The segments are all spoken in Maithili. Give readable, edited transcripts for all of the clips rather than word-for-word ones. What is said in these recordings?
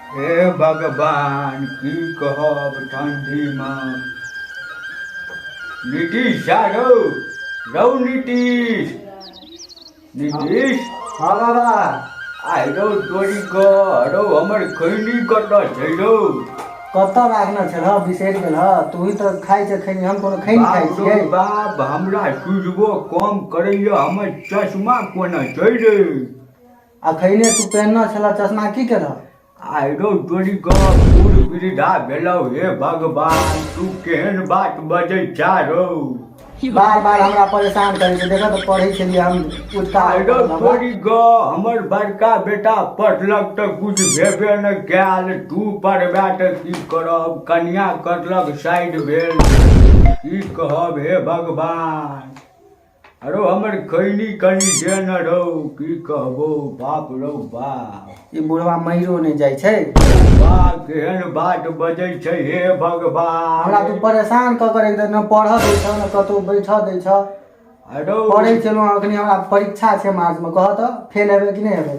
हे भगवान, की कहब ठण्डीमे। नीतीश झा रौ, रौ नीतीश, नीतीश। हँ बाबा। आइ रौ तोरी कऽ रौ, हमर खैनी कतऽ छै रौ? कतऽ राखने छल, बिसरि गेल ह। तू ही तऽ खाइ छै खैनी, हम कोनो खैनी खाइ बाप रौ छियै? बाप, हमरा सुझबो कम करैया, हमर चश्मा कोना छै रे? आ खैने तू पहिनने छल चश्मा, की केलह? आइ रौ तोरी कऽ, बूढ़ वृद्धा भेलौ, हे भगवान, तू केहन बात बजै छा रौ? बार बार हमरा परेशान करै छै। देखऽ तऽ, पढ़ै छलियै हम उठका। आइ रौ तोरी गऽ, हमर बड़का बेटा पढ़लक तऽ कुछ भेबे न कयल, तू पढ़बे तऽ की करब? कनिया करलक साइड भेल, की कहब हे भगवान। अरो हमर खैनी कनी दे न रौ, की कहबो, बाप रौ बाप। ई बुढ़वा मरियो नहि जाइ छै। बा, केहन बात बजै छै, हे भगवान। हमरा तू परेशान कऽ कऽ राखि दे, ने पढ़ऽ दै छह ने कतहु बैठऽ दै छह। अरो पढ़ै छलहुँ अखनी, हमरा परीक्षा छै मार्चमे, कहऽ तऽ फेल हेबै कि नहि हेबै?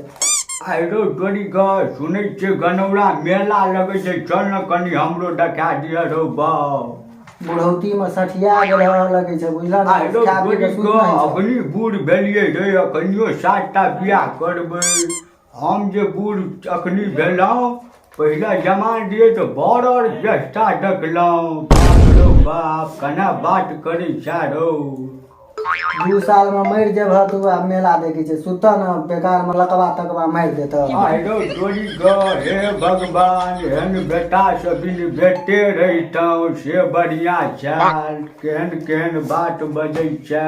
आइरो तोरी गऽ, सुनै छियै गनौरा मेला लगै छै, चल न कनी हमरो देखा दिअ रौ बाउ। बुढ़ौती मे सठिया गेल हऽ लगै छै, बुझलह ने? आइरो खा पी तोरी कऽ सुति गऽ, नहि छै। अखनी बूढ़ भेलियै रे, अखनियो 7टा बियाह करबै हम? जे बूढ़ अखनी भेलहुँ, पहिले जमान दियै तऽ बड़ ज्येष्ठा देखलहुँ। बाप रौ बाप, केना बात करै छै रौ? 2 साल मे मरि जेबह तू, आब मेला देखै छै। सुतऽ ने, बेकार मे लकवा तकवा मारि देतह। आइरो तोरी गऽ, हे भगवान, एहन बेटा से बिन बेटे रहितहुँ से बढ़िआँ छल। केहन केहन बात बजै छै।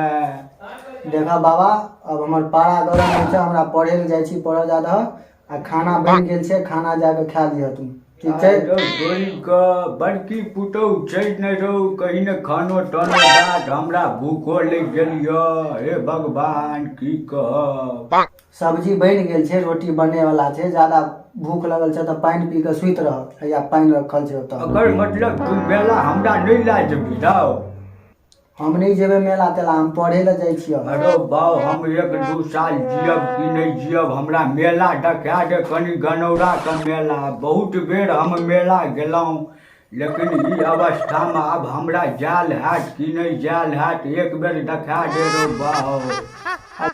देखऽ बाबा, अब हमर पारा गरम होइ छै, हमरा पढ़े लए जाइ छी, पढ़ऽ जा दह आ खाना बनि गेल छै, खाना जाके खा लिहऽ तू, ठीक छै? रौ तोरी कऽ, बड़की पुतहु छै ने रौ, कहीं ने खानो तानो दात, हमरा भूखो लागि गेल यऽ, हे भगवान, की कहब। सब्जी बनि गेल छै, रोटी बने वाला छै। ज्यादा भूख लगल छै तऽ पानि पी कऽ सुति रह, हैया पानि रखल छै ओतऽ। एकर मतलब तू मेला हमरा नहि लए जेबही रौ? हम नहि जेबै मेला तेला, हम पढ़े लए जाइ छियै। अरे बाउ, हम 1-2 साल जियब कि नहि जियब, हमरा मेला देखा दे कनि गनौराके मेला। बहुत बेर हम मेला गेलहुँ, लेकिन ई अवस्थामे आब हमरा जायल हैत कि नहि जायल हैत? एक बेर देखा दे रौ बाउ।